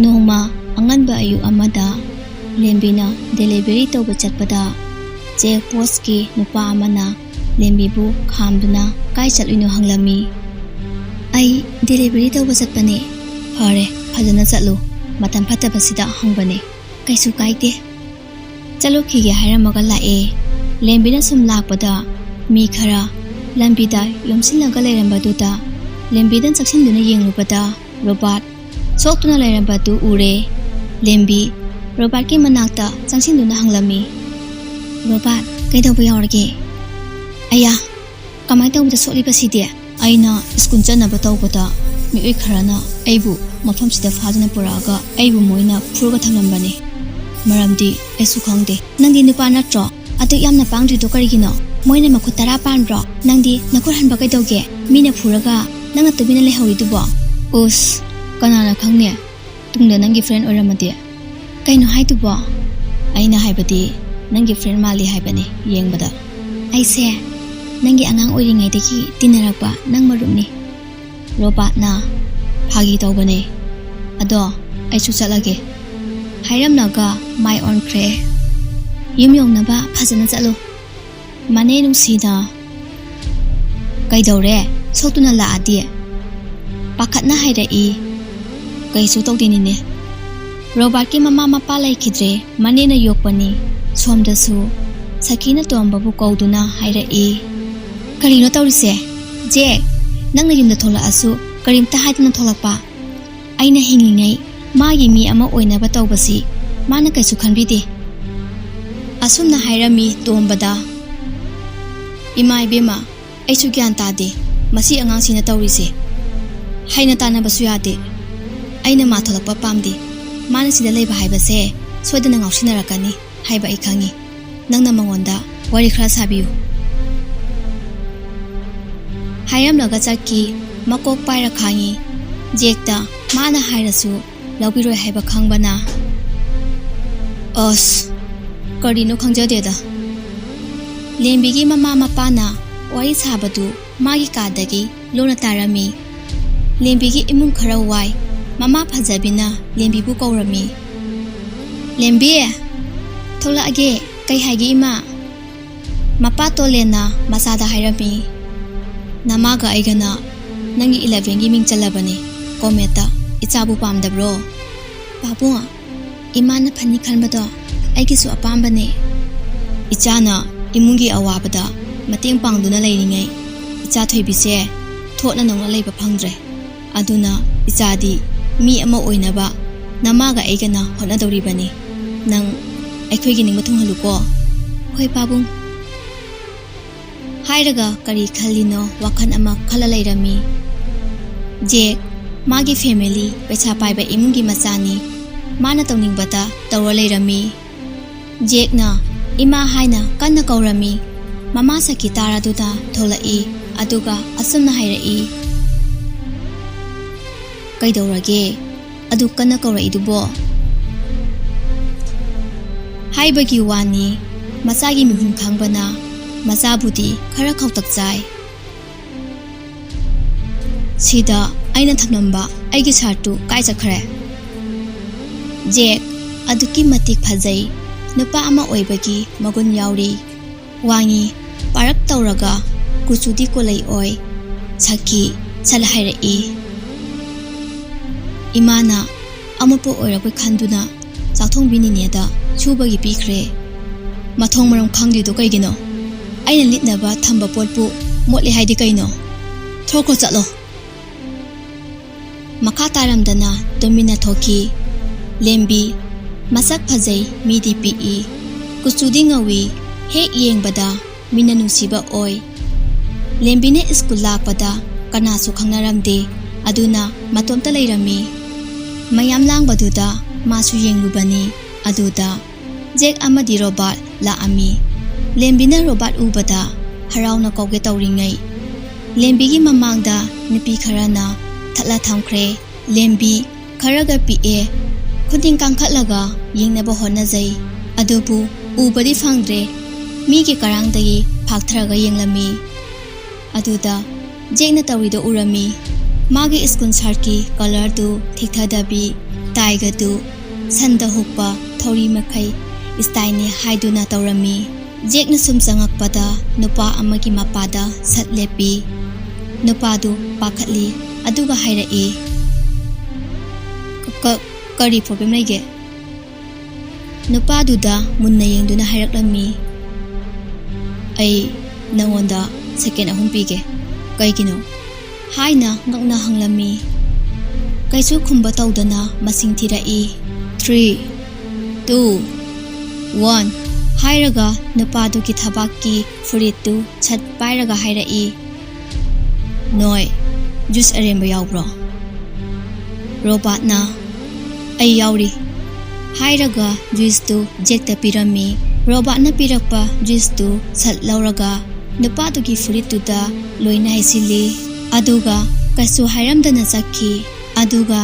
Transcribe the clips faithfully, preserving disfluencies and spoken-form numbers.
ꯅꯣꯡꯃ ꯑꯉꯟꯕ ꯑꯌꯨꯛ ꯑꯃꯗ ꯂꯦꯝꯕꯤꯅ ꯗꯦꯂꯤꯚꯔꯤ ꯇꯧꯕ ꯆꯠꯄꯗ ꯆꯦꯛ ꯄꯣꯁꯀꯤ ꯅꯨꯄꯥ ꯑꯃꯅ ꯂꯦꯝꯕꯤꯕꯨ ꯈꯥꯝꯗꯨꯅ ꯀꯥꯏ ꯆꯠꯂꯨꯏꯅꯣ ꯍꯪꯂꯝꯃꯤ꯫ "ꯑꯩ ꯗꯦꯂꯤꯚꯔꯤ ꯇꯧꯕ ꯆꯠꯄꯅꯦ꯫" "ꯐꯔꯦ, ꯐꯖꯅ ꯆꯠꯂꯨ꯫ ꯃꯇꯝ ꯐꯠꯇꯕꯁꯤꯗ ꯍꯪꯕꯅꯦ꯫ ꯀꯩꯁꯨ ꯀꯥꯏꯗꯦ꯫" ꯆꯠꯂꯨꯈꯤꯒꯦ ꯍꯥꯏꯔꯝꯃꯒ ꯂꯥꯛꯑꯦ꯫ ꯂꯦꯝꯕꯤꯅ ꯁꯨꯝ ꯂꯥꯛꯄꯗ ꯃꯤ ꯈꯔ ꯂꯝꯕꯤꯗ ꯌꯣꯝꯁꯤꯜꯂꯒ ꯂꯩꯔꯝꯕꯗꯨꯗ ꯂꯦꯝꯕꯤꯗ ꯆꯪꯁꯤꯟꯗꯨꯅ ꯌꯦꯡꯂꯨꯕꯗ ꯔꯣꯕꯥꯔꯠ ꯁꯣꯛꯇꯨꯅ ꯂꯩꯔꯝꯕꯗꯨ ꯎꯔꯦ꯫ ꯂꯦꯝꯕꯤ ꯔꯣꯕꯥꯔꯠꯀꯤ ꯃꯅꯥꯛꯇ ꯆꯪꯁꯤꯟꯗꯨꯅ ꯍꯪꯂꯝꯃꯤ, "ꯔꯣꯕꯥꯔꯠ, ꯀꯩꯗꯧꯕ ꯌꯥꯎꯔꯒꯦ?" "ꯑꯌꯥ, ꯀꯃꯥꯏꯅ ꯇꯧꯕꯗ ꯁꯣꯛꯂꯤꯕꯁꯤꯗꯤ?" "ꯑꯩꯅ ꯁ꯭ꯀꯨꯜ ꯆꯠꯅꯕ ꯇꯧꯕꯗ ꯃꯤꯑꯣꯏ ꯈꯔꯅ ꯑꯩꯕꯨ ꯃꯐꯝꯁꯤꯗ ꯐꯥꯗꯨꯅ ꯄꯨꯔꯛꯑꯒ ꯑꯩꯕꯨ ꯃꯣꯏꯅ ꯐꯨꯔꯒ ꯊꯝꯂꯝꯕꯅꯤ꯫ ꯃꯔꯝꯗꯤ ꯑꯩꯁꯨ ꯈꯪꯗꯦ꯫" "ꯅꯪꯗꯤ ꯅꯨꯄꯥ ꯅꯠꯇ꯭ꯔꯣ? ꯑꯗꯨ ꯌꯥꯝꯅ ꯄꯥꯡꯗ꯭ꯔꯤꯗꯣ ꯀꯔꯤꯒꯤꯅꯣ? ꯃꯣꯏꯅ ꯃꯈꯨꯠ ꯇꯔꯥ ꯄꯥꯟꯕ꯭ꯔꯣ? ꯅꯪꯗꯤ ꯅꯈꯨꯠ ꯍꯟꯕ ꯀꯩꯗꯧꯒꯦ? ꯃꯤꯅ ꯐꯨꯔꯒ ꯅꯪꯅ ꯇꯨꯃꯤꯟꯅ ꯂꯩꯍꯧꯔꯤꯗꯨꯕꯣ?" "ꯎꯁ, ꯀꯅꯥꯅ ꯈꯪꯅꯤ? ꯇꯨꯡꯗ ꯅꯪꯒꯤ ꯐ꯭ꯔꯦꯟ ꯑꯣꯏꯔꯝꯃꯗꯤ?" "ꯀꯩꯅꯣ ꯍꯥꯏꯗꯨꯕꯣ?" "ꯑꯩꯅ ꯍꯥꯏꯕꯗꯤ ꯅꯪꯒꯤ ꯐ꯭ꯔꯦꯟ ꯃꯥꯜꯂꯤ ꯍꯥꯏꯕꯅꯤ ꯌꯦꯡꯕꯗ꯫" "ꯑꯩꯁꯦ ꯅꯪꯒꯤ ꯑꯉꯥꯡ ꯑꯣꯏꯔꯤꯉꯩꯗꯒꯤ ꯇꯤꯟꯅꯔꯛꯄ ꯅꯪ ꯃꯔꯨꯞꯅꯤ꯫" ꯔꯣꯕꯥꯔꯠꯅ, "ꯐꯥꯒꯤ ꯇꯧꯕꯅꯦ꯫ ꯑꯗꯣ ꯑꯩꯁꯨ ꯆꯠꯂꯒꯦ꯫" ꯍꯥꯏꯔꯝꯂꯒ ꯃꯥꯏ ꯑꯣꯟꯈ꯭ꯔꯦ꯫ "ꯌꯨꯝ ꯌꯧꯅꯕ ꯐꯖꯅ ꯆꯠꯂꯨ꯫" ꯃꯅꯦ ꯅꯨꯡꯁꯤꯅ, "ꯀꯩꯗꯧꯔꯦ? ꯁꯣꯛꯇꯨꯅ ꯂꯥꯛꯑꯗꯤ?" ꯄꯥꯈꯠꯅ ꯍꯥꯏꯔꯛꯏ꯫ "ꯀꯩꯁꯨ ꯇꯧꯗꯦꯅꯤꯅꯦ꯫" ꯔꯣꯕꯥꯔꯠꯀꯤ ꯃꯃꯥ ꯃꯄꯥ ꯂꯩꯈꯤꯗ꯭ꯔꯦ, ꯃꯅꯦꯅ ꯌꯣꯛꯄꯅꯤ꯫ ꯁꯣꯝꯗꯁꯨ ꯁꯈꯤꯅ ꯇꯣꯝꯕꯕꯨ ꯀꯧꯗꯨꯅ ꯍꯥꯏꯔꯛꯏ, "ꯀꯔꯤꯅꯣ ꯇꯧꯔꯤꯁꯦ? ꯖꯦꯛ, ꯅꯪꯅ ꯌꯨꯝꯗ ꯊꯣꯛꯂꯛꯑꯁꯨ ꯀꯔꯤꯝꯇ ꯍꯥꯏꯗꯅ ꯊꯣꯛꯂꯛꯄ? ꯑꯩꯅ ꯍꯤꯡꯂꯤꯉꯩ ꯃꯥꯒꯤ ꯃꯤ ꯑꯃ ꯑꯣꯏꯅꯕ ꯇꯧꯕꯁꯤ ꯃꯥꯅ ꯀꯩꯁꯨ ꯈꯟꯕꯤꯗꯦ꯫" ꯑꯁꯨꯝꯅ ꯍꯥꯏꯔꯝꯃꯤ ꯇꯣꯝꯕꯗ꯫ "ꯏꯃꯥ ꯏꯕꯦꯝꯃ, ꯑꯩꯁꯨ ꯒ꯭ꯌꯥꯟ ꯇꯥꯗꯦ ꯃꯁꯤ ꯑꯉꯥꯡꯁꯤꯅ ꯇꯧꯔꯤꯁꯦ꯫ ꯍꯩꯅ ꯇꯥꯟꯅꯕꯁꯨ ꯌꯥꯗꯦ꯫ ꯑꯩꯅ ꯃꯥ ꯊꯣꯛꯂꯛꯄ ꯄꯥꯝꯗꯦ꯫ ꯃꯥꯅ ꯁꯤꯗ ꯂꯩꯕ ꯍꯥꯏꯕꯁꯦ ꯁꯣꯏꯗꯅ ꯉꯥꯎꯁꯤꯟꯅꯔꯛꯀꯅꯤ ꯍꯥꯏꯕ ꯑꯩ ꯈꯪꯉꯤ꯫ ꯅꯪꯅ ꯃꯉꯣꯟꯗ ꯋꯥꯔꯤ ꯈꯔ ꯁꯥꯕꯤꯌꯨ꯫" ꯍꯥꯏꯔꯝꯂꯒ ꯆꯠꯈꯤ꯫ ꯃꯀꯣꯛ ꯄꯥꯏꯔ ꯈꯥꯡꯉꯤ꯫ ꯖꯦꯛꯇ ꯃꯥꯅ ꯍꯥꯏꯔꯁꯨ ꯂꯧꯕꯤꯔꯣꯏ ꯍꯥꯏꯕ ꯈꯪꯕꯅ꯫ ꯑꯁ, ꯀꯔꯤꯅꯣ ꯈꯪꯖꯗꯦꯗ꯫ ꯂꯦꯝꯕꯤꯒꯤ ꯃꯃꯥ ꯃꯄꯥꯅ ꯋꯥꯔꯤ ꯁꯥꯕꯗꯨ ꯃꯥꯒꯤ ꯀꯥꯗꯒꯤ ꯂꯣꯟꯅ ꯇꯥꯔꯝꯃꯤ꯫ ꯂꯦꯝꯕꯤꯒꯤ ꯏꯃꯨꯡ ꯈꯔ ꯋꯥꯏ꯫ ꯃꯃꯥ ꯐꯖꯕꯤꯅ ꯂꯦꯝꯕꯤꯕꯨ ꯀꯧꯔꯝꯃꯤ꯫ "ꯂꯦꯝꯕꯤ, ꯊꯣꯛꯂꯛꯑꯒꯦ꯫ ꯀꯩ ꯍꯥꯏꯒꯦ ꯏꯃꯥ?" ꯃꯄꯥ ꯇꯣꯂꯦꯟꯅ ꯃꯆꯥꯗ ꯍꯥꯏꯔꯝꯃꯤ, "ꯅꯃꯥꯒ ꯑꯩꯒꯅ ꯅꯪꯒꯤ ꯏꯂꯚꯦꯟꯒꯤ ꯃꯤꯡ ꯆꯜꯂꯕꯅꯤ ꯀꯣꯃꯦꯠꯇ꯫ ꯏꯆꯥꯕꯨ ꯄꯥꯝꯗꯕ꯭ꯔꯣ?" "ꯄꯥꯕꯨꯡ, ꯏꯃꯥꯅ ꯐꯅꯤ ꯈꯟꯕꯗꯣ ꯑꯩꯒꯤꯁꯨ ꯑꯄꯥꯝꯕꯅꯦ꯫" "ꯏꯆꯥꯅ ꯏꯃꯨꯡꯒꯤ ꯑꯋꯥꯕꯗ ꯃꯇꯦꯡ ꯄꯥꯡꯗꯨꯅ ꯂꯩꯔꯤꯉꯩ ꯏꯆꯥ ꯊꯣꯏꯕꯤꯁꯦ ꯊꯣꯠꯅ ꯅꯧꯅ ꯂꯩꯕ ꯐꯪꯗ꯭ꯔꯦ꯫ ꯑꯗꯨꯅ ꯏꯆꯥꯗꯤ ꯃꯤ ꯑꯃ ꯑꯣꯏꯅꯕ ꯅꯃꯥꯒ ꯑꯩꯒꯅ ꯍꯣꯠꯅꯗꯧꯔꯤꯕꯅꯤ꯫ ꯅꯪ ꯑꯩꯈꯣꯏꯒꯤ ꯅꯤꯡꯕ ꯊꯨꯡꯍꯜꯂꯨꯀꯣ꯫" "ꯍꯣꯏ ꯄꯥꯕꯨꯡ꯫" ꯍꯥꯏꯔꯒ ꯀꯔꯤ ꯈꯜꯂꯤꯅꯣ ꯋꯥꯈꯜ ꯑꯃ ꯈꯜꯂ ꯂꯩꯔꯝꯃꯤ꯫ ꯖꯦꯛ, ꯃꯥꯒꯤ ꯐꯦꯃꯤꯂꯤ, ꯄꯩꯁꯥ ꯄꯥꯏꯕ ꯏꯃꯨꯡꯒꯤ ꯃꯆꯥꯅꯤ꯫ ꯃꯥꯅ ꯇꯧꯅꯤꯡꯕꯇ ꯇꯧꯔ ꯂꯩꯔꯝꯃꯤ꯫ ꯖꯦꯛꯅ ꯏꯃꯥ ꯍꯥꯏꯅ ꯀꯟꯅ ꯀꯧꯔꯝꯃꯤ꯫ ꯃꯃꯥ ꯁꯈꯤꯇꯥꯔꯥꯗꯨꯅ ꯊꯣꯛꯂꯛꯏ, ꯑꯗꯨꯒ ꯑꯁꯨꯝꯅ ꯍꯥꯏꯔꯛꯏ, "ꯀꯩꯗꯧꯔꯒꯦ? ꯑꯗꯨ ꯀꯟꯅ ꯀꯧꯔꯛꯏꯗꯨꯕꯣ?" ꯍꯥꯏꯕꯒꯤ ꯋꯥꯅꯤ, ꯃꯆꯥꯒꯤ ꯃꯤꯍꯨꯟ ꯈꯪꯕꯅ ꯃꯆꯥꯕꯨꯗꯤ ꯈꯔ ꯈꯧꯇꯛ ꯆꯥꯏ꯫ "ꯁꯤꯗ ꯑꯩꯅ ꯊꯝꯂꯝꯕ ꯑꯩꯒꯤ ꯁꯥꯔꯠꯇꯨ ꯀꯥꯏ ꯆꯠꯈ꯭ꯔꯦ?" "ꯖꯦꯛ ꯑꯗꯨꯛꯀꯤ ꯃꯇꯤꯛ ꯐꯖꯩ꯫ ꯅꯨꯄꯥ ꯑꯃ ꯑꯣꯏꯕꯒꯤ ꯃꯒꯨꯟ ꯌꯥꯎꯔꯤ꯫ ꯋꯥꯡꯉꯤ, ꯄꯥꯔꯞ ꯇꯧꯔꯒ ꯀꯨꯆꯨꯗꯤ ꯀꯣꯂꯩ ꯑꯣꯏ꯫" ꯁꯈꯤ ꯁꯠ ꯍꯥꯏꯔꯛꯏ꯫ ꯏꯃꯥꯅ ꯑꯃꯣꯠꯄ ꯑꯣꯏꯔꯕꯣꯏ ꯈꯟꯗꯨꯅ ꯆꯥꯛꯊꯣꯡꯕꯤ ꯅꯤꯅꯦꯗ ꯁꯨꯕꯒꯤ ꯄꯤꯈ꯭ꯔꯦ꯫ "ꯃꯊꯣꯡ ꯃꯔꯝ ꯈꯪꯗ꯭ꯔꯤꯗꯣ ꯀꯩꯒꯤꯅꯣ? ꯑꯩꯅ ꯂꯤꯠꯅꯕ ꯊꯝꯕ ꯄꯣꯠꯄꯨ ꯃꯣꯠꯂꯦ ꯍꯥꯏꯗꯤ ꯀꯩꯅꯣ? ꯊꯣꯛꯈ꯭ꯔꯣ ꯆꯠꯂꯣ꯫" ꯃꯈꯥ ꯇꯥꯔꯝꯗꯅ ꯇꯨꯃꯤꯟꯅ ꯊꯣꯛꯈꯤ꯫ ꯂꯦꯝꯕꯤ ꯃꯁꯛ ꯐꯖꯩ, ꯃꯤꯗꯤ ꯄꯤꯛꯏ, ꯀꯨꯆꯨꯗꯤ ꯉꯧꯏ, ꯍꯦꯛ ꯌꯦꯡꯕꯗ ꯃꯤꯅ ꯅꯨꯡꯁꯤꯕ ꯑꯣꯏ꯫ ꯂꯦꯝꯕꯤꯅ ꯁ꯭ꯀꯨꯜ ꯂꯥꯛꯄꯗ ꯀꯅꯥꯁꯨ ꯈꯪꯅꯔꯝꯗꯦ, ꯑꯗꯨꯅ ꯃꯇꯣꯝꯇ ꯂꯩꯔꯝꯃꯤ꯫ ꯃꯌꯥꯝ ꯂꯥꯡꯕꯗꯨꯗ ꯃꯥꯁꯨ ꯌꯦꯡꯂꯨꯕꯅꯤ꯫ ꯑꯗꯨꯗ ꯖꯦꯛ ꯑꯃꯗꯤ ꯔꯣꯕꯥꯔꯠ ꯂꯥꯛꯑꯝꯃꯤ꯫ ꯂꯦꯝꯕꯤꯅ ꯔꯣꯕꯥꯔꯠ ꯎꯕꯗ ꯍꯔꯥꯎꯅ ꯀꯧꯒꯦ ꯇꯧꯔꯤꯉꯩ, ꯂꯦꯝꯕꯤꯒꯤ ꯃꯃꯥꯡꯗ ꯅꯨꯄꯤ ꯈꯔꯅ ꯊꯠꯂ ꯊꯝꯈ꯭ꯔꯦ꯫ ꯂꯦꯝꯕꯤ ꯈꯔꯒ ꯄꯤꯛꯑꯦ꯫ ꯈꯨꯗꯤꯡ ꯀꯥꯡꯈꯠꯂꯒ ꯌꯦꯡꯅꯕ ꯍꯣꯠꯅꯖꯩ꯫ ꯑꯗꯨꯕꯨ ꯎꯕꯗꯤ ꯐꯪꯗ꯭ꯔꯦ꯫ ꯃꯤꯒꯤ ꯀꯔꯥꯡꯗꯒꯤ ꯐꯥꯛꯊꯔꯒ ꯌꯦꯡꯂꯝꯃꯤ꯫ ꯑꯗꯨꯗ ꯖꯦꯛꯅ ꯇꯧꯔꯤꯗꯣ ꯎꯔꯝꯃꯤ꯫ ꯃꯥꯒꯤ ꯁ꯭ꯀꯨꯜ ꯁꯥꯔꯠꯀꯤ ꯀꯂꯔꯗꯨ ꯊꯦꯛꯊꯗꯕꯤ, ꯇꯥꯏꯒꯗꯨ ꯁꯟꯗ ꯍꯨꯛꯄ ꯊꯧꯔꯤ ꯃꯈꯩ ꯁ꯭ꯇꯥꯏꯜꯅꯤ ꯍꯥꯏꯗꯨꯅ ꯇꯧꯔꯝꯃꯤ꯫ ꯖꯦꯛꯅ ꯁꯨꯝ ꯆꯪꯉꯛꯄꯗ ꯅꯨꯄꯥ ꯑꯃꯒꯤ ꯃꯄꯥꯗ ꯁꯠ ꯂꯦꯞꯄꯤ꯫ ꯅꯨꯄꯥꯗꯨ ꯄꯥꯈꯠꯂꯤ, ꯑꯗꯨꯒ ꯍꯥꯏꯔꯛꯏ, "ꯀ-, ꯀ-, ꯀꯔꯤ ꯄ꯭ꯔꯣꯕ꯭ꯂꯦꯝ ꯂꯩꯒꯦ?" ꯅꯨꯄꯥꯗꯨꯗ ꯃꯨꯟꯅ ꯌꯦꯡꯗꯨꯅ ꯍꯥꯏꯔꯛꯂꯝꯃꯤ, "ꯑꯩ ꯅꯉꯣꯟꯗ ꯁꯦꯀꯦꯟ ꯑꯍꯨꯝ ꯄꯤꯒꯦ꯫ ꯀꯩꯒꯤꯅꯣ?" ꯍꯥꯏꯅ ꯉꯛꯅ ꯍꯪꯂꯝꯃꯤ꯫ ꯀꯩꯁꯨ ꯈꯨꯝꯕ ꯇꯧꯗꯅ ꯃꯁꯤꯡ ꯊꯤꯔꯛꯏ꯫ "Three, two, one" ꯍꯥꯏꯔꯒ ꯅꯨꯄꯥꯗꯨꯒꯤ ꯊꯕꯥꯛꯀꯤ ꯐꯨꯔꯤꯠꯇꯨ ꯁꯠ ꯄꯥꯏꯔꯒ ꯍꯥꯏꯔꯛꯏ, "ꯅꯣꯏ ꯖꯨꯁ ꯑꯔꯦꯝꯕ ꯌꯥꯎꯕ꯭ꯔꯣ?" ꯔꯣꯕꯥꯔꯠꯅ, "ꯑꯩ ꯌꯥꯎꯔꯤ" ꯍꯥꯏꯔꯒ ꯖꯨꯏꯁꯇꯨ ꯖꯦꯛꯇ ꯄꯤꯔꯝꯃꯤ꯫ ꯔꯣꯕꯥꯔꯠꯅ ꯄꯤꯔꯛꯄ ꯖꯨꯏꯁꯇꯨ ꯁꯠ ꯂꯧꯔꯒ ꯅꯨꯄꯥꯗꯨꯒꯤ ꯐꯨꯔꯤꯠꯇꯨꯗ ꯂꯣꯏꯅ ꯍꯩꯁꯤꯜꯂꯤ꯫ ꯑꯗꯨꯒ ꯀꯩꯁꯨ ꯍꯥꯏꯔꯝꯗꯅ ꯆꯠꯈꯤ꯫ ꯑꯗꯨꯒ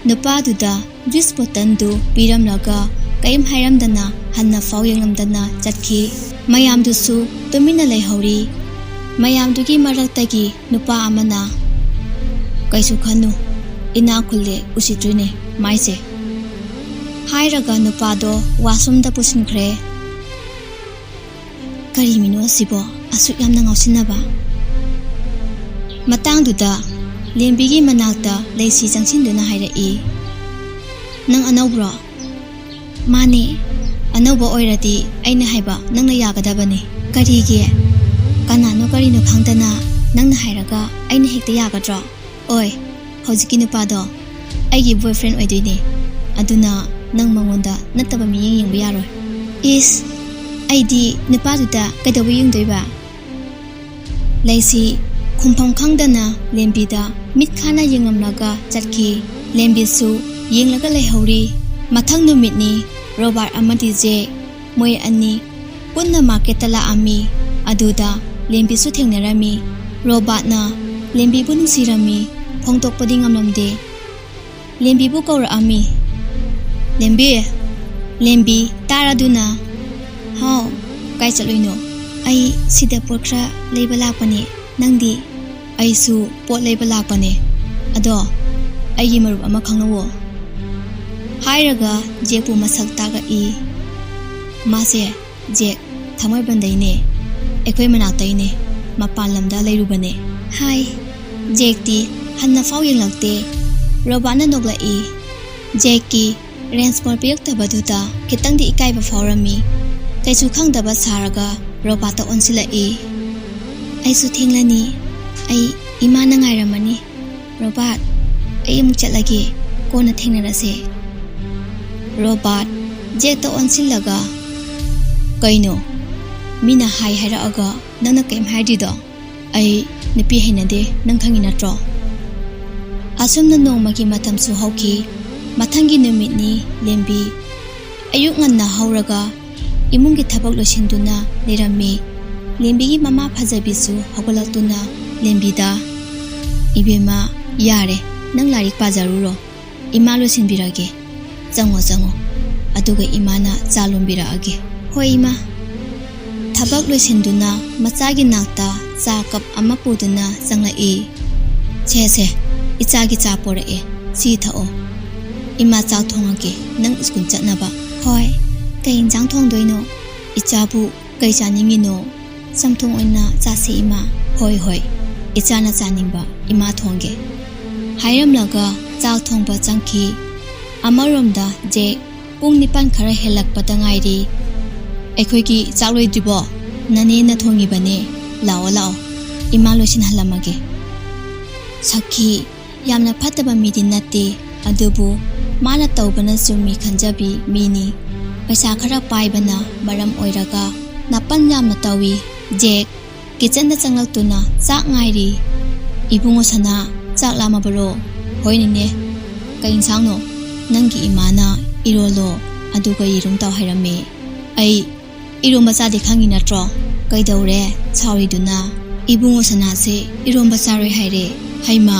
ꯅꯨꯄꯥꯗꯨꯗ ꯖꯨꯏꯁ ꯕꯣꯇꯜꯗꯨ ꯄꯤꯔꯝꯂꯒ ꯀꯔꯤꯝ ꯍꯥꯏꯔꯝꯗꯅ ꯍꯟꯅ ꯐꯥꯎ ꯌꯦꯡꯂꯝꯗꯅ ꯆꯠꯈꯤ꯫ ꯃꯌꯥꯝꯗꯨꯁꯨ ꯇꯨꯃꯤꯟꯅ ꯂꯩꯍꯧꯔꯤ꯫ ꯃꯌꯥꯝꯗꯨꯒꯤ ꯃꯔꯛꯇꯒꯤ ꯅꯨꯄꯥ ꯑꯃꯅ, "ꯀꯩꯁꯨ ꯈꯟꯅꯨ, ꯏꯅꯥꯛ ꯈꯨꯜꯂꯦ ꯎꯁꯤꯠꯇ꯭ꯔꯤꯅꯦ ꯃꯥꯏꯁꯦ" ꯍꯥꯏꯔꯒ ꯅꯨꯄꯥꯗꯣ ꯋꯥꯁꯔꯨꯝꯗ ꯄꯨꯁꯤꯟꯈ꯭ꯔꯦ꯫ ꯀꯔꯤ ꯃꯤꯅꯣ ꯑꯁꯤꯕꯣ? ꯑꯁꯨꯛ ꯌꯥꯝꯅ ꯉꯥꯎꯁꯤꯟꯅꯕ? ꯃꯇꯥꯡꯗꯨꯗ ꯂꯦꯝꯕꯤꯒꯤ ꯃꯅꯥꯛꯇ ꯂꯩꯁꯤ ꯆꯪꯁꯤꯟꯗꯨꯅ ꯍꯥꯏꯔꯛꯏ, "ꯅꯪ ꯑꯅꯧꯕ꯭ꯔꯣ?" "ꯃꯥꯅꯦ, ꯑꯅꯧꯕ ꯑꯣꯏꯔꯗꯤ ꯑꯩꯅ ꯍꯥꯏꯕ ꯅꯪꯅ ꯌꯥꯒꯗꯕꯅꯤ꯫ ꯀꯔꯤꯒꯤ? ꯀꯅꯥꯅꯣ ꯀꯔꯤꯅꯣ ꯈꯪꯗꯅ ꯅꯪꯅ ꯍꯥꯏꯔꯒ ꯑꯩꯅ ꯍꯦꯛꯇ ꯌꯥꯒꯗ꯭ꯔꯣ? ꯑꯣꯏ, ꯍꯧꯖꯤꯛꯀꯤ ꯅꯨꯄꯥꯗꯣ ꯑꯩꯒꯤ ꯕꯣꯏꯐ꯭ꯔꯦꯟ ꯑꯣꯏꯗꯣꯏꯅꯦ, ꯑꯗꯨꯅ ꯅꯪ ꯃꯉꯣꯟꯗ ꯅꯠꯇꯕ ꯃꯤꯠꯌꯦꯡ ꯌꯦꯡꯕ ꯌꯥꯔꯣꯏ꯫" "ꯏꯁ, ꯑꯩꯗꯤ ꯅꯨꯄꯥꯗꯨꯗ ꯀꯩꯗꯧꯕ ꯌꯦꯡꯗꯣꯏꯕ?" ꯂꯩꯁꯤ ꯈꯨꯝꯐꯝ ꯈꯪꯗꯅ ꯂꯦꯝꯕꯤꯗ ꯃꯤꯠ ꯈꯥꯅ ꯌꯦꯡꯂꯝꯂꯒ ꯆꯠꯈꯤ꯫ ꯂꯦꯝꯕꯤꯁꯨ ꯌꯦꯡꯂꯒ ꯂꯩꯍꯧꯔꯤ꯫ ꯃꯊꯪ ꯅꯨꯃꯤꯠꯅꯤ꯫ ꯔꯣꯕꯥꯔꯠ ꯑꯃꯗꯤ ꯖꯦꯛ, ꯃꯣꯏ ꯑꯅꯤ ꯄꯨꯟꯅ ꯃꯥꯔꯀꯦꯠꯇ ꯂꯥꯛꯑꯝꯃꯤ꯫ ꯑꯗꯨꯗ ꯂꯦꯝꯕꯤꯁꯨ ꯊꯦꯡꯅꯔꯝꯃꯤ꯫ ꯔꯣꯕꯥꯔꯠꯅ ꯂꯦꯝꯕꯤꯕꯨ ꯅꯨꯡꯁꯤꯔꯝꯃꯤ, ꯐꯣꯡꯗꯣꯛꯄꯗꯤ ꯉꯝꯂꯝꯗꯦ꯫ ꯂꯦꯝꯕꯤꯕꯨ ꯀꯧꯔꯛꯑꯝꯃꯤ꯫ "ꯂꯦꯝꯕꯤ, ꯂꯦꯝꯕꯤ!" ꯇꯥꯔꯗꯨꯅ, "ꯍꯥꯎ, ꯀꯥꯏ ꯆꯠꯂꯨꯏꯅꯣ?" "ꯑꯩ ꯁꯤꯗ ꯄꯣꯠ ꯈꯔ ꯂꯩꯕ ꯂꯥꯛꯄꯅꯦ꯫ ꯅꯪꯗꯤ?" "ꯑꯩꯁꯨ ꯄꯣꯠ ꯂꯩꯕ ꯂꯥꯛꯄꯅꯦ꯫ "ꯑꯗꯣ ꯑꯩꯒꯤ ꯃꯔꯨꯞ ꯑꯃ ꯈꯪꯅꯧꯋꯣ" ꯍꯥꯏꯔꯒ ꯖꯦꯛꯄꯨ ꯃꯁꯛ ꯇꯥꯛꯂꯛꯏ꯫ "ꯃꯥꯁꯦ ꯖꯦꯛ ꯊꯥꯡꯃꯩꯕꯟꯗꯩꯅꯦ, ꯑꯩꯈꯣꯏ ꯃꯅꯥꯛꯇꯩꯅꯦ, ꯃꯄꯥꯟ ꯂꯝꯗ ꯂꯩꯔꯨꯕꯅꯦ" ꯍꯥꯏ꯫ ꯖꯦꯛꯇꯤ ꯍꯟꯅ ꯐꯥꯎ ꯌꯦꯡꯂꯛꯇꯦ꯫ ꯔꯣꯕꯥꯔꯠꯅ ꯅꯣꯛꯂꯛꯏ꯫ ꯖꯦꯛꯀꯤ ꯔꯦꯟꯁ ꯀꯣꯜ ꯄꯤꯔꯛꯇꯕꯗꯨꯗ ꯈꯤꯇꯪꯗꯤ ꯏꯀꯥꯏꯕ ꯐꯥꯎꯔꯝꯃꯤ꯫ ꯀꯩꯁꯨ ꯈꯪꯗꯕ ꯁꯥꯔꯒ ꯔꯣꯕꯥꯔꯠꯇ ꯑꯣꯟꯁꯤꯜꯂꯛꯏ꯫ "ꯑꯩꯁꯨ ꯊꯦꯡꯂꯅꯤ꯫ ꯑꯩ ꯏꯃꯥꯅ ꯉꯥꯏꯔꯝꯃꯅꯤ꯫ ꯔꯣꯕꯥꯔꯠ, ꯑꯩ ꯑꯃꯨꯛ ꯆꯠꯂꯒꯦ꯫ ꯀꯣꯟꯅ ꯊꯦꯡꯅꯔꯁꯦ"꯫ ꯔꯣꯕꯥꯔꯠ ꯖꯦꯛꯇ ꯑꯣꯟꯁꯤꯜꯂꯒ, "ꯀꯩꯅꯣ? ꯃꯤꯅ ꯍꯥꯏ ꯍꯥꯏꯔꯛꯑꯒ ꯅꯪꯅ ꯀꯩꯝ ꯍꯥꯏꯗ꯭ꯔꯤꯗꯣ? ꯑꯩ ꯅꯨꯄꯤ ꯍꯩꯅꯗꯦ, ꯅꯪ ꯈꯪꯉꯤ ꯅꯠꯇ꯭ꯔꯣ?" ꯑꯁꯨꯝꯅ ꯅꯣꯡꯃꯒꯤ ꯃꯇꯝꯁꯨ ꯍꯧꯈꯤ꯫ ꯃꯊꯪꯒꯤ ꯅꯨꯃꯤꯠꯅꯤ꯫ ꯂꯦꯝꯕꯤ ꯑꯌꯨꯛ ꯉꯟꯅ ꯍꯧꯔꯒ ꯏꯃꯨꯡꯒꯤ ꯊꯕꯛ ꯂꯣꯏꯁꯤꯟꯗꯨꯅ ꯂꯩꯔꯝꯃꯤ꯫ ꯂꯦꯝꯕꯤꯒꯤ ꯃꯃꯥ ꯐꯖꯕꯤꯁꯨ ꯍꯧꯒꯠꯂꯛꯇꯨꯅ ꯂꯦꯝꯕꯤꯗ, "ꯏꯕꯦꯝꯃ, ꯌꯥꯔꯦ, ꯅꯪ ꯂꯥꯏꯔꯤꯛ ꯄꯥꯖꯔꯨꯔꯣ꯫ ꯏꯃꯥ ꯂꯣꯏꯁꯤꯟꯕꯤꯔꯒꯦ꯫ ꯆꯪꯉꯣ, ꯆꯪꯉꯣ꯫ ꯑꯗꯨꯒ ꯏꯃꯥꯅ ꯆꯥ ꯂꯣꯟꯕꯤꯔꯛꯑꯒꯦ"꯫ "ꯍꯣꯏ, ꯏꯃꯥ"꯫ ꯊꯕꯛ ꯂꯣꯏꯁꯤꯟꯗꯨꯅ ꯃꯆꯥꯒꯤ ꯅꯥꯛꯇ ꯆꯥ ꯀꯞ ꯑꯃ ꯄꯨꯗꯨꯅ ꯆꯪꯂꯛꯏ꯫ "ꯁꯦ, ꯁꯦ, ꯏꯆꯥꯒꯤ ꯆꯥ ꯄꯣꯔꯛꯑꯦ꯫ ꯁꯤ ꯊꯛꯑꯣ꯫ ꯏꯃꯥ ꯆꯥꯛ ꯊꯣꯡꯉꯒꯦ, ꯅꯪ ꯁ꯭ꯀꯨꯜ ꯆꯠꯅꯕ"꯫ "ꯍꯣꯏ, ꯀꯩ ꯏꯟꯁꯥꯡ ꯊꯣꯡꯗꯣꯏꯅꯣ?" "ꯏꯆꯥꯕꯨ ꯀꯩ ꯆꯥꯅꯤꯡꯉꯤꯅꯣ?" "ꯆꯝꯊꯣꯡ ꯑꯣꯏꯅ ꯆꯥꯁꯤ, ꯏꯃꯥ"꯫ "ꯍꯣꯏ, ꯍꯣꯏ, ꯏꯆꯥꯅ ꯆꯥꯅꯤꯡꯕ ꯏꯃꯥ ꯊꯣꯡꯒꯦ"꯫ ꯍꯥꯏꯔꯝꯂꯒ ꯆꯥꯛ ꯊꯣꯡꯕ ꯆꯪꯈꯤ꯫ ꯑꯃꯔꯣꯝꯗ ꯖꯦꯛ ꯄꯨꯡ ꯅꯤꯄꯥꯟ ꯈꯔ ꯍꯦꯜꯂꯛꯄꯗ ꯉꯥꯏꯔꯤ꯫ "ꯑꯩꯈꯣꯏꯒꯤ ꯆꯥꯛ ꯂꯣꯏꯗ꯭ꯔꯤꯕꯣ? ꯅꯅꯦꯅ ꯊꯣꯡꯉꯤꯕꯅꯦ꯫ ꯂꯥꯛꯑꯣ, ꯂꯥꯛꯑꯣ, ꯏꯃꯥ ꯂꯣꯏꯁꯤꯟꯍꯜꯂꯝꯃꯒꯦ"꯫ ꯁꯈꯤ ꯌꯥꯝꯅ ꯐꯠꯇꯕ ꯃꯤꯗꯤ ꯅꯠꯇꯦ, ꯑꯗꯨꯕꯨ ꯃꯥꯅ ꯇꯧꯕꯅ ꯆꯨꯝꯃꯤ ꯈꯟꯖꯕꯤ ꯃꯤꯅꯤ꯫ ꯄꯩꯁꯥ ꯈꯔ ꯄꯥꯏꯕꯅ ꯃꯔꯝ ꯑꯣꯏꯔꯒ ꯅꯥꯄꯟ ꯌꯥꯝꯅ ꯇꯧꯏ꯫ ꯖꯦꯛ ꯀꯤꯆꯟꯗ ꯆꯪꯂꯛꯇꯨꯅ ꯆꯥꯛ ꯉꯥꯏꯔꯤ꯫ "ꯏꯕꯨꯡꯉꯣ ꯁꯅꯥ, ꯆꯥꯛ ꯂꯥꯝꯃꯕꯔꯣ?" "ꯍꯣꯏ ꯅꯦꯅꯦ"꯫ "ꯀꯩ ꯏꯟꯁꯥꯡꯅꯣ?" "ꯅꯪꯒꯤ ꯏꯃꯥꯅ ꯏꯔꯣꯜꯂꯣ, ꯑꯗꯨꯒ ꯌꯦꯔꯨꯝ ꯇꯥꯎ ꯍꯥꯏꯔꯝꯃꯦ"꯫ "ꯑꯩ ꯏꯔꯣꯝꯕ ꯆꯥꯗꯦ ꯈꯪꯉꯤ ꯅꯠꯇ꯭ꯔꯣ?" "ꯀꯩꯗꯧꯔꯦ ꯁꯥꯎꯔꯤꯗꯨꯅ?" "ꯏꯕꯨꯡꯉꯣ ꯁꯅꯥꯁꯦ ꯏꯔꯣꯝꯕ ꯆꯥꯔꯣꯏ ꯍꯥꯏꯔꯦ"꯫ "ꯍꯩꯃꯥ,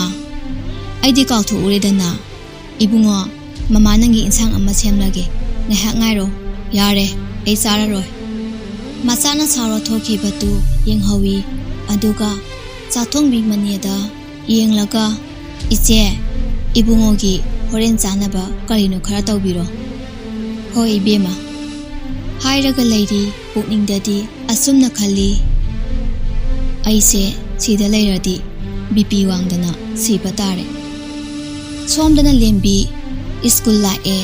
ꯑꯩꯗꯤ ꯀꯥꯎꯊꯣꯛꯎꯔꯦꯗꯅ"꯫ "ꯏꯕꯨꯡꯉꯣ, ꯃꯃꯥ ꯅꯪꯒꯤ ꯏꯟꯁꯥꯡ ꯑꯃ ꯁꯦꯝꯂꯒꯦ, ꯉꯥꯏꯍꯥꯛ ꯉꯥꯏꯔꯣ"꯫ "ꯌꯥꯔꯦ, ꯑꯩ ꯆꯥꯔꯔꯣꯏ"꯫ ꯃꯆꯥꯅ ꯁꯥꯎꯔ ꯊꯣꯛꯈꯤꯕꯗꯨ ꯌꯦꯡꯍꯧꯏ, ꯑꯗꯨꯒ ꯆꯥꯛꯊꯣꯡꯕꯤ ꯃꯅꯦꯗ ꯌꯦꯡꯂꯒ, "ꯏꯆꯦ, ꯏꯕꯨꯡꯉꯣꯒꯤ ꯍꯣꯔꯦꯟ ꯆꯥꯅꯕ ꯀꯔꯤꯅꯣ ꯈꯔ ꯇꯧꯕꯤꯔꯣ"꯫ "ꯍꯣꯏ ꯏꯕꯦꯝꯃ"꯫ ꯍꯥꯏꯔꯒ ꯂꯩꯔꯤ ꯄꯨꯛꯅꯤꯡꯗꯗꯤ ꯑꯁꯨꯝꯅ ꯈꯜꯂꯤ, "ꯑꯩꯁꯦ ꯁꯤꯗ ꯂꯩꯔꯗꯤ ꯕꯤ ꯄꯤ ꯋꯥꯡꯗꯅ ꯁꯤꯕ ꯇꯥꯔꯦ"꯫ ꯁꯣꯝꯗꯅ ꯂꯦꯝꯕꯤ ꯁ꯭ꯀꯨꯜ ꯂꯥꯛꯑꯦ꯫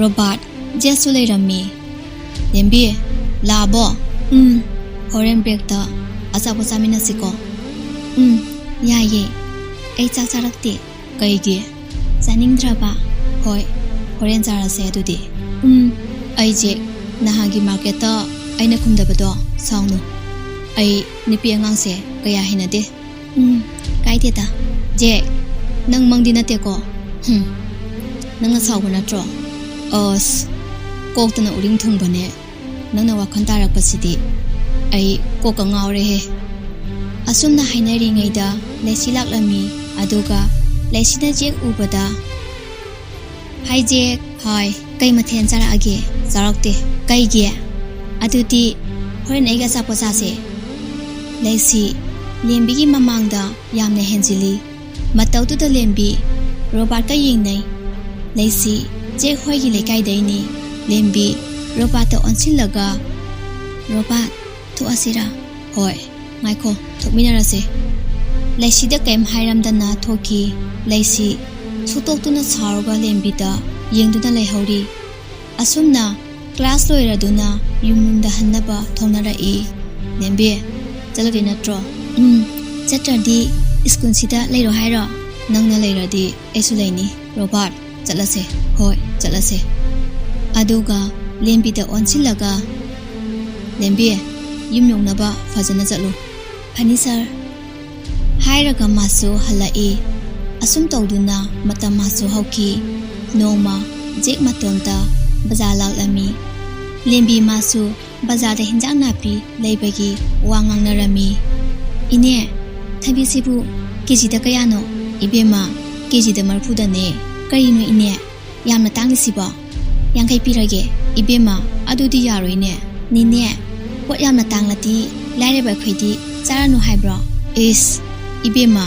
ꯔꯣꯕꯥꯔꯠ, ꯖꯦꯁꯁꯨ ꯂꯩꯔꯝꯃꯤ꯫ "ꯂꯦꯝꯕꯤ, ꯂꯥꯛꯑꯕꯣ?" "ꯎꯝ, ꯍꯣꯔꯦꯟ ꯕ꯭ꯔꯦꯛꯇ ꯑꯆꯥꯄꯣꯠ ꯆꯥꯃꯤꯟꯅꯁꯤꯀꯣ"꯫ "ꯎꯝ, ꯌꯥꯏꯌꯦ꯫ ꯑꯩ ꯆꯥꯛ ꯆꯥꯔꯛꯇꯦ"꯫ "ꯀꯩꯒꯤ?" "ꯆꯥꯅꯤꯡꯗ꯭ꯔꯕ"꯫ "ꯍꯣꯏ, ꯍꯣꯔꯦꯟ ꯆꯥꯔꯁꯦ ꯑꯗꯨꯗꯤ"꯫ "ꯎꯝ"꯫ "ꯑꯩꯁꯦ ꯅꯍꯥꯟꯒꯤ ꯃꯥꯔꯀꯦꯠꯇ ꯑꯩꯅ ꯈꯨꯝꯗꯕꯗꯣ ꯁꯥꯎꯅꯨ꯫ ꯑꯩ ꯅꯨꯄꯤ ꯑꯉꯥꯡꯁꯦ ꯀꯌꯥ ꯍꯩꯅꯗꯦ"꯫ "ꯎꯝ, ꯀꯥꯏꯗꯦꯗ"꯫ "ꯖꯦꯛ, ꯅꯪ ꯃꯪꯗꯤ ꯅꯠꯇꯦꯀꯣ?" "ꯍꯨꯝ, ꯅꯪꯅ ꯁꯥꯎꯕ ꯅꯠꯇ꯭ꯔꯣ?" "ꯑꯁ, ꯀꯣꯛꯇꯅ ꯎꯔꯤꯡ ꯊꯨꯡꯕꯅꯦ꯫ ꯅꯪꯅ ꯋꯥꯈꯜ ꯇꯥꯔꯛꯄꯁꯤꯗꯤ ꯑꯩ ꯀꯣꯛꯀ ꯉꯥꯎꯔꯦꯍꯦ"꯫ ꯑꯁꯨꯝꯅ ꯍꯥꯏꯅꯔꯤꯉꯩꯗ ꯂꯩꯁꯤ ꯂꯥꯛꯂꯝꯃꯤ꯫ ꯑꯗꯨꯒ ꯂꯩꯁꯤꯅ ꯖꯦꯛ ꯎꯕꯗ, "ꯍꯥꯏ ꯖꯦꯛ"꯫ "ꯍꯥꯏ"꯫ "ꯀꯩ ꯃꯊꯦꯜ ꯆꯥꯔꯛꯑꯒꯦ?" "ꯆꯥꯔꯛꯇꯦ"꯫ "ꯀꯩꯒꯤ?" "ꯑꯗꯨꯗꯤ ꯍꯣꯔꯦꯟ ꯑꯩꯒ ꯑꯆꯥꯄꯣꯠ ꯆꯥꯁꯦ"꯫ ꯂꯩꯁꯤ ꯂꯦꯝꯕꯤꯒꯤ ꯃꯃꯥꯡꯗ ꯌꯥꯝꯅ ꯍꯦꯟꯖꯤꯜꯂꯤ꯫ ꯃꯇꯧꯗꯨꯗ ꯂꯦꯝꯕꯤ ꯔꯣꯕꯥꯔꯠꯀ ꯌꯦꯡꯅꯩ꯫ ꯂꯩꯁꯤ ꯖꯦꯛ ꯍꯣꯏꯒꯤ ꯂꯩꯀꯥꯏꯗꯩꯅꯤ꯫ ꯂꯦꯝꯕꯤ ꯔꯣꯕꯥꯔꯠꯇ ꯑꯣꯟꯁꯤꯜꯂꯒ, "ꯔꯣꯕꯥꯔꯠ, ꯊꯣꯛꯑꯁꯤꯔꯥ?" "ꯍꯣꯏ, ꯉꯥꯏꯈꯣ, ꯊꯣꯛꯃꯤꯟꯅꯔꯁꯦ"꯫ ꯂꯩꯁꯤꯗ ꯀꯩꯝ ꯍꯥꯏꯔꯝꯗꯅ ꯊꯣꯛꯈꯤ꯫ ꯂꯩꯁꯤ ꯁꯨꯛꯇꯣꯛꯇꯨꯅ ꯁꯥꯎꯔꯒ ꯂꯦꯝꯕꯤꯗ ꯌꯦꯡꯗꯨꯅ ꯂꯩꯍꯧꯔꯤ꯫ ꯑꯁꯨꯝꯅ ꯀ꯭ꯂꯥꯁ ꯂꯣꯏꯔꯗꯨꯅ ꯌꯨꯝꯂꯣꯝꯗ ꯍꯟꯅꯕ ꯊꯧꯅꯔꯛꯏ꯫ "ꯂꯦꯝꯕꯤ, ꯆꯠꯂꯗꯣꯏ ꯅꯠꯇ꯭ꯔꯣ?" "ꯎꯝ, ꯆꯠꯇ꯭ꯔꯗꯤ ꯁ꯭ꯀꯨꯜꯁꯤꯗ ꯂꯩꯔꯣ ꯍꯥꯏꯔꯣ?" "ꯅꯪꯅ ꯂꯩꯔꯗꯤ ꯑꯩꯁꯨ ꯂꯩꯅꯤ"꯫ "ꯔꯣꯕꯥꯔꯠ, ꯆꯠꯂꯁꯦ"꯫ "ꯍꯣꯏ, ꯆꯠꯂꯁꯦ"꯫ ꯑꯗꯨꯒ ꯂꯦꯝꯕꯤꯗ ꯑꯣꯟꯁꯤꯜꯂꯒ, "ꯂꯦꯝꯕꯤ, ꯌꯨꯝ ꯌꯧꯅꯕ ꯐꯖꯅ ꯆꯠꯂꯨ"꯫ "ꯐꯅꯤ ꯁꯥꯔ"꯫ ꯍꯥꯏꯔꯒ ꯃꯥꯁꯨ ꯍꯜꯂꯛꯏ꯫ ꯑꯁꯨꯝ ꯇꯧꯗꯨꯅ ꯃꯇꯝ ꯃꯥꯁꯨ ꯍꯧꯈꯤ꯫ ꯅꯣꯡꯃ ꯖꯦꯛ ꯃꯇꯣꯝꯇ ꯕꯖꯥꯔ ꯂꯥꯛꯂꯝꯃꯤ꯫ ꯂꯦꯝꯕꯤ ꯃꯥꯁꯨ ꯕꯖꯥꯔꯗ ꯍꯤꯟꯖꯥꯡ ꯅꯥꯄꯤ ꯂꯩꯕꯒꯤ ꯋꯥ ꯉꯥꯡꯅꯔꯝꯃꯤ꯫ "ꯏꯅꯦ, ꯊꯕꯤꯁꯤꯕꯨ ꯀꯦꯖꯤꯗ ꯀꯌꯥꯅꯣ?" "ꯏꯕꯦꯝꯃ, ꯀꯦꯖꯤꯗ ꯃꯔꯤꯐꯨꯗꯅꯦ"꯫ "ꯀꯔꯤꯅꯣ ꯏꯅꯦ, ꯌꯥꯝꯅ ꯇꯥꯡꯉꯤꯁꯤꯕꯣ?" "ꯌꯥꯡꯈꯩ ꯄꯤꯔꯒꯦ"꯫ "ꯏꯕꯦꯝꯃ, ꯑꯗꯨꯗꯤ ꯌꯥꯔꯣꯏꯅꯦ"꯫ "ꯅꯦꯅꯦ, ꯄꯣꯠ ꯌꯥꯝꯅ ꯇꯥꯡꯂꯗꯤ ꯂꯥꯏꯔꯕ ꯑꯩꯈꯣꯏꯗꯤ ꯆꯥꯔꯅꯨ ꯍꯥꯏꯕ꯭ꯔꯣ?" "ꯏꯁ, ꯏꯕꯦꯝꯃ,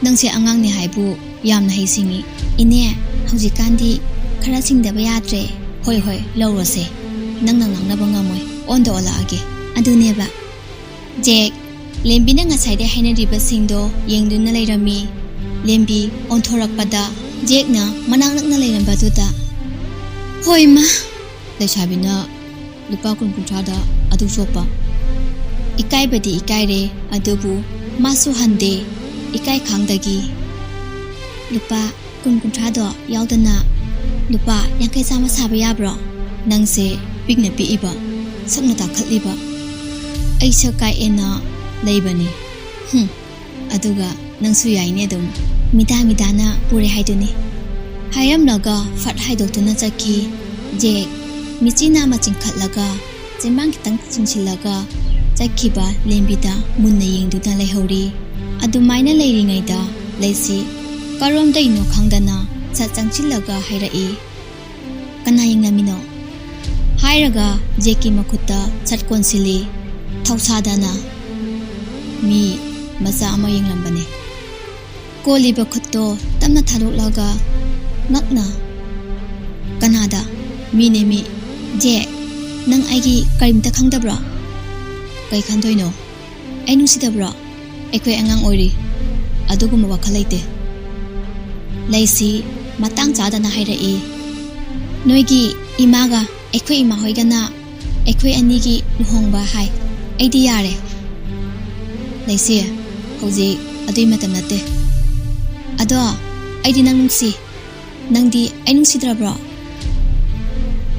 ꯅꯪꯁꯦ ꯑꯉꯥꯡꯅꯦ ꯍꯥꯏꯕꯨ ꯌꯥꯝꯅ ꯍꯩꯁꯤꯡꯉꯤ꯫ ꯏꯅꯦ, ꯍꯧꯖꯤꯛꯀꯥꯟꯗꯤ ꯈꯔ ꯁꯤꯡꯗꯕ ꯌꯥꯗ꯭ꯔꯦ꯫ ꯍꯣꯏ, ꯍꯣꯏ, ꯂꯧꯔꯣꯁꯦ꯫ ꯅꯪꯅ ꯉꯥꯡꯅꯕ ꯉꯝꯃꯣꯏ꯫ ꯑꯣꯟꯗ ꯑꯣꯜꯂꯛꯑꯒꯦ꯫ ꯑꯗꯨꯅꯦꯕ꯫ ꯖꯦꯛ, ꯂꯦꯝꯕꯤꯅ ꯉꯁꯥꯏꯗꯩ ꯍꯥꯏꯅꯔꯤꯕꯁꯤꯡꯗꯣ ꯌꯦꯡꯗꯨꯅ ꯂꯩꯔꯝꯃꯤ꯫ ꯂꯦꯝꯕꯤ ꯑꯣꯟꯊꯣꯔꯛꯄꯗ ꯖꯦꯛꯅ ꯃꯅꯥꯛ ꯅꯛꯅ ꯂꯩꯔꯝꯕꯗꯨꯗ, "ꯍꯣꯏ, ꯃꯥ!" ꯂꯩꯁꯥꯕꯤꯅ ꯂꯨꯄꯥ ꯀꯨꯟ ꯀꯨꯟꯊ꯭ꯔꯥꯗ ꯑꯗꯨ ꯆꯣꯞꯄ꯫ ꯏꯀꯥꯏꯕꯗꯤ ꯏꯀꯥꯏꯔꯦ, ꯑꯗꯨꯕꯨ ꯃꯥꯁꯨ ꯍꯟꯗꯦ꯫ ꯏꯀꯥꯏ ꯈꯥꯡꯗꯒꯤ, "ꯂꯨꯄꯥ ꯀꯨꯟ ꯀꯨꯟꯊ꯭ꯔꯥꯗꯣ ꯌꯥꯎꯗꯅ ꯂꯨꯄꯥ ꯌꯥꯡꯈꯩ ꯆꯥꯝꯃ ꯁꯥꯕ ꯌꯥꯕ꯭ꯔꯣ? ꯅꯪꯁꯦ ꯄꯤꯛꯅ ꯄꯤꯛꯏꯕ, ꯁꯛꯅ ꯇꯥꯈꯠꯂꯤꯕ, ꯑꯩ ꯁꯛ ꯀꯥꯛꯑꯦꯅ ꯂꯩꯕꯅꯤ꯫ ꯍꯨꯝ, ꯑꯗꯨꯒ ꯅꯪꯁꯨ ꯌꯥꯏꯅꯦ ꯑꯗꯨꯝ꯫ ꯃꯤꯗꯥ ꯃꯤꯗꯥꯅ ꯄꯨꯔꯦ ꯍꯥꯏꯗꯨꯅꯤ꯫" ꯍꯥꯏꯔꯝꯂꯒ ꯐꯠ ꯍꯥꯏꯗꯣꯛꯇꯨꯅ ꯆꯠꯈꯤ꯫ ꯖꯦꯛ ꯃꯤꯆꯤ ꯅꯥꯃ ꯆꯤꯡꯈꯠꯂꯒ, ꯆꯤꯟꯕꯥꯡ ꯈꯤꯇꯪ ꯆꯤꯡꯁꯤꯜꯂꯒ ꯆꯠꯈꯤꯕ ꯂꯦꯝꯕꯤꯗ ꯃꯨꯟꯅ ꯌꯦꯡꯗꯨꯅ ꯂꯩꯍꯧꯔꯤ꯫ ꯑꯗꯨꯃꯥꯏꯅ ꯂꯩꯔꯤꯉꯩꯗ ꯂꯩꯁꯤ ꯀꯔꯣꯝꯗꯩꯅꯣ ꯈꯪꯗꯅ ꯁꯠ ꯆꯪꯁꯤꯜꯂꯒ ꯍꯥꯏꯔꯛꯏ, "ꯀꯅꯥ ꯌꯦꯡꯂꯝꯃꯤꯅꯣ?" ꯍꯥꯏꯔꯒ ꯖꯦꯛꯀꯤ ꯃꯈꯨꯠꯇ ꯁꯠ ꯀꯣꯟꯁꯤꯜꯂꯤ꯫ ꯊꯧꯁꯥꯗꯅ ꯃꯤ ꯃꯆꯥ ꯑꯃ ꯌꯦꯡꯂꯝꯕꯅꯤ꯫ ꯀꯣꯜꯂꯤꯕ ꯈꯨꯠꯇꯣ ꯇꯞꯅ ꯊꯥꯗꯣꯛꯂꯒ ꯉꯛꯅ, "ꯀꯅꯥꯗ?" "ꯃꯤꯅꯦ, ꯃꯤ꯫" "ꯖꯦꯛ, ꯅꯪ ꯑꯩꯒꯤ ꯀꯔꯤꯝꯇ ꯈꯪꯗꯕ꯭ꯔꯣ?" "ꯀꯩ ꯈꯟꯗꯣꯏꯅꯣ? ꯑꯩ ꯅꯨꯡꯁꯤꯗꯕ꯭ꯔꯣ? ꯑꯩꯈꯣꯏ ꯑꯉꯥꯡ ꯑꯣꯏꯔꯤ꯫ ꯑꯗꯨꯒꯨꯝꯕ ꯋꯥꯈꯜ ꯂꯩꯇꯦ꯫" ꯂꯩꯁꯤ ꯃꯇꯥꯡ ꯆꯥꯗꯅ ꯍꯥꯏꯔꯛꯏ, "ꯅꯣꯏꯒꯤ ꯏꯃꯥꯒ ꯑꯩꯈꯣꯏ ꯏꯃꯥ ꯍꯣꯏꯒꯅ ꯑꯩꯈꯣꯏ ꯑꯅꯤꯒꯤ ꯂꯨꯍꯣꯡꯕ ꯍꯥꯏ꯫ ꯑꯩꯗꯤ ꯌꯥꯔꯦ꯫" "ꯂꯩꯁꯤ, ꯍꯧꯖꯤꯛ ꯑꯗꯨꯏ ꯃꯇꯝ ꯅꯠꯇꯦ꯫ ꯑꯗꯣ ꯑꯩꯗꯤ ꯅꯪ ꯅꯨꯡꯁꯤ꯫ ꯅꯪꯗꯤ ꯑꯩ ꯅꯨꯡꯁꯤꯗ꯭ꯔꯕ꯭ꯔꯣ?"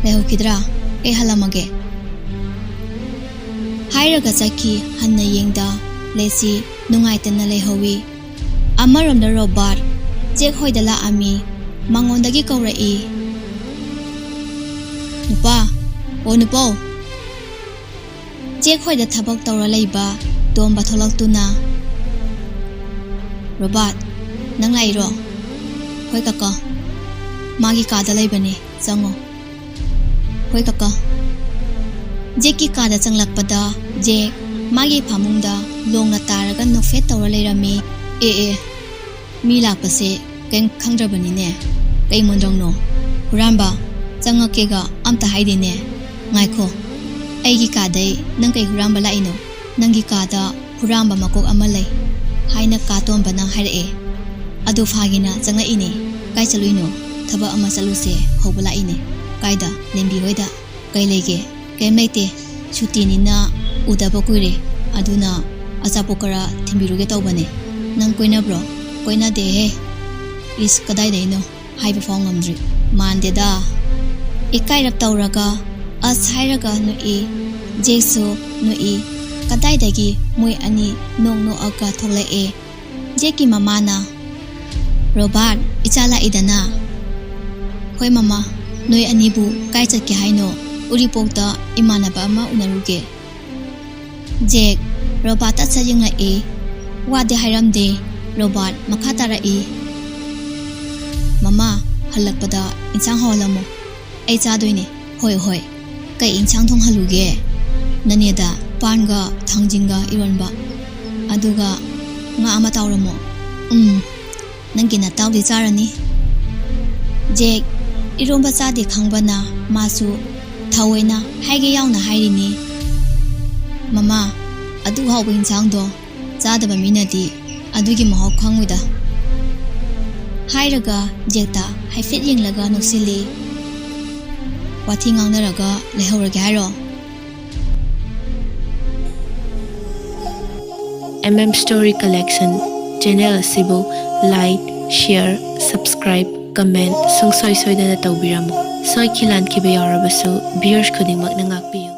"ꯂꯩꯍꯧꯈꯤꯗ꯭ꯔꯥ? ꯑꯩ ꯍꯜꯂꯝꯃꯒꯦ꯫" ꯍꯥꯏꯔꯒ ꯆꯠꯈꯤ꯫ ꯍꯟꯅ ꯌꯦꯡꯗ ꯂꯩꯁꯤ ꯅꯨꯡꯉꯥꯏꯇꯅ ꯂꯩꯍꯧꯋꯤ꯫ ꯑꯃꯔꯣꯝꯗ ꯔꯣꯕꯥꯔꯠ ꯖꯦꯛ ꯍꯣꯏꯗ ꯂꯥꯛꯑꯝꯃꯤ꯫ ꯃꯉꯣꯟꯗꯒꯤ ꯀꯧꯔꯛꯏ, "ꯅꯨꯄꯥ, ꯑꯣ ꯅꯨꯄꯥ!" ꯖꯦꯛ ꯍꯣꯏꯗ ꯊꯕꯛ ꯇꯧꯔ ꯂꯩꯕ ꯇꯣꯝꯕ ꯊꯣꯛꯂꯛꯇꯨꯅ, "ꯔꯣꯕꯥꯔꯠ, ꯅꯪ ꯂꯥꯛꯏꯔꯣ?" "ꯍꯣꯏ ꯀꯀꯥ, ꯃꯥꯒꯤ ꯀꯥꯗ ꯂꯩꯕꯅꯦ, ꯆꯪꯉꯣ꯫" "ꯍꯣꯏ ꯀꯀꯥ꯫" ꯖꯦꯛꯀꯤ ꯀꯥꯗ ꯆꯪꯂꯛꯄꯗ ꯖꯦꯛ ꯃꯥꯒꯤ ꯐꯃꯨꯡꯗ ꯂꯣꯡꯅ ꯇꯥꯔꯒ ꯅꯣꯛꯐꯦꯠ ꯇꯧꯔ ꯂꯩꯔꯝꯃꯤ꯫ "ꯑꯦ ꯑꯦ, ꯃꯤ ꯂꯥꯛꯄꯁꯦ ꯀꯩꯝ ꯈꯪꯗ꯭ꯔꯕꯅꯤꯅꯦ꯫ ꯀꯩ ꯃꯣꯟꯗ꯭ꯔꯪꯅꯣ? ꯍꯨꯔꯥꯟꯕ ꯆꯪꯉꯛꯀꯦꯒ ꯑꯝꯇ ꯍꯥꯏꯗꯦꯅꯦ꯫ ꯉꯥꯏꯈꯣ, ꯑꯩꯒꯤ ꯀꯥꯗꯩ ꯅꯪ ꯀꯩ ꯍꯨꯔꯥꯟꯕ ꯂꯥꯛꯏꯅꯣ? "ꯅꯪꯒꯤ ꯀꯥꯗ ꯍꯨꯔꯥꯟꯕ ꯃꯀꯣꯛ ꯑꯃ ꯂꯩ" ꯍꯥꯏꯅ ꯀꯥ ꯇꯣꯝꯕꯅ ꯍꯥꯏꯔꯛꯑꯦ꯫ "ꯑꯗꯨ ꯐꯥꯒꯦꯅ ꯆꯪꯂꯛꯏꯅꯦ꯫ ꯀꯥꯏ ꯆꯠꯂꯨꯏꯅꯣ?" "ꯊꯕꯛ ꯑꯃ ꯆꯠꯂꯨꯁꯦ ꯍꯧꯕ ꯂꯥꯛꯏꯅꯦ"꯫ "ꯀꯥꯏꯗ?" "ꯅꯦꯝꯕꯤ ꯍꯣꯏꯗ"꯫ "ꯀꯩ ꯂꯩꯒꯦ?" "ꯀꯩꯝ ꯂꯩꯇꯦ, ꯁꯨꯇꯤꯅꯤꯅ ꯎꯗꯕ ꯀꯨꯏꯔꯦ, ꯑꯗꯨꯅ ꯑꯆꯥꯄꯣꯠ ꯈꯔ ꯊꯤꯟꯕꯤꯔꯨꯒꯦ ꯇꯧꯕꯅꯦ"꯫ "ꯅꯪ ꯀꯣꯏꯅꯕ꯭ꯔꯣ?" "ꯀꯣꯏꯅꯗꯦꯍꯦ"꯫ "ꯏꯁ, ꯀꯗꯥꯏꯗꯩꯅꯣ? ꯍꯥꯏꯕ ꯐꯥꯎ ꯉꯝꯗ꯭ꯔꯤ"꯫ "ꯃꯥꯟꯗꯦꯗ"꯫ ꯏꯀꯥꯏꯔꯞ ꯇꯧꯔꯒ ꯑꯁ ꯍꯥꯏꯔꯒ ꯅꯣꯛꯏ꯫ ꯖꯦꯛꯁꯨ ꯅꯣꯛꯏ꯫ ꯀꯗꯥꯏꯗꯒꯤ ꯃꯣꯏ ꯑꯅꯤ ꯅꯣꯛ ꯅꯣꯛꯑꯒ ꯊꯣꯛꯂꯛꯑꯦ꯫ ꯖꯦꯛꯀꯤ ꯃꯃꯥꯅ, "ꯔꯣꯕꯥꯔꯠ, ꯏꯆꯥ ꯂꯥꯛꯏꯗꯅ"꯫ "ꯍꯣꯏ ꯃꯃꯥ, ꯅꯣꯏ ꯑꯅꯤꯕꯨ ꯀꯥꯏ ꯆꯠꯀꯦ ꯍꯥꯏꯅꯣ?" "ꯎꯔꯤꯄꯣꯛꯇ ꯏꯃꯥꯟꯅꯕ ꯑꯃ ꯎꯅꯔꯨꯒꯦ"꯫ ꯖꯦꯛ ꯔꯣꯕꯥꯔꯠꯇ ꯁꯠ ꯌꯦꯡꯂꯛꯏ꯫ ꯋꯥꯗꯤ ꯍꯥꯏꯔꯝꯗꯦ꯫ ꯔꯣꯕꯥꯔꯠ ꯃꯈꯥ ꯇꯥꯔꯛꯏ, "ꯃꯃꯥ, ꯍꯜꯂꯛꯄꯗ ꯏꯟꯁꯥꯡ ꯍꯧꯍꯜꯂꯝꯃꯣ, ꯑꯩ ꯆꯥꯗꯣꯏꯅꯦ"꯫ "ꯍꯣꯏ, ꯍꯣꯏ"꯫ "ꯀꯩ ꯏꯟꯁꯥꯡ ꯊꯣꯡꯍꯜꯂꯨꯒꯦ?" "ꯅꯅꯦꯗ ꯄꯥꯟꯒ ꯊꯥꯡꯖꯤꯡꯒ ꯏꯔꯣꯟꯕ, ꯑꯗꯨꯒ ꯉꯥ ꯑꯃ ꯇꯥꯎꯔꯝꯃꯣ"꯫ "ꯎꯝ, ꯅꯪꯒꯤ ꯅꯇꯥꯎꯗꯤ ꯆꯥꯔꯅꯤ"꯫ ꯖꯦꯛ ꯏꯔꯣꯝꯕ ꯆꯥꯗꯦ ꯈꯪꯕꯅ ꯃꯥꯁꯨ ꯊꯑꯣꯏꯅ ꯍꯥꯏꯒꯦ ꯌꯥꯎꯅ ꯍꯥꯏꯔꯤꯅꯤ, "ꯃꯃꯥ, ꯑꯗꯨ ꯍꯥꯎꯕ ꯏꯟꯁꯥꯡꯗꯣ ꯆꯥꯗꯕ ꯃꯤꯅꯗꯤ ꯑꯗꯨꯒꯤ ꯃꯍꯥꯎ ꯈꯪꯉꯣꯏꯗ"꯫ ꯍꯥꯏꯔꯒ ꯖꯦꯛꯇ ꯍꯥꯏꯐꯦꯠ ꯌꯦꯡꯂꯒ ꯅꯣꯛꯁꯤꯜꯂꯤ꯫ "ꯋꯥꯊꯤ ꯉꯥꯡꯅꯔꯒ ꯂꯩꯍꯧꯔꯒꯦ ꯍꯥꯏꯔꯣ?" M M Story Collection channel ꯑꯁꯤꯕꯨ like, share, subscribe, comment ꯁꯨꯡꯁꯣꯏ ꯁꯣꯏꯗꯅ ꯇꯧꯕꯤꯔꯝꯃꯨ꯫ ꯁꯣꯏꯈꯤ ꯂꯥꯟꯈꯤꯕ ꯌꯥꯎꯔꯕꯁꯨ viewers ꯈꯨꯗꯤꯡꯃꯛꯅ ꯉꯥꯛꯄꯤꯌꯨ꯫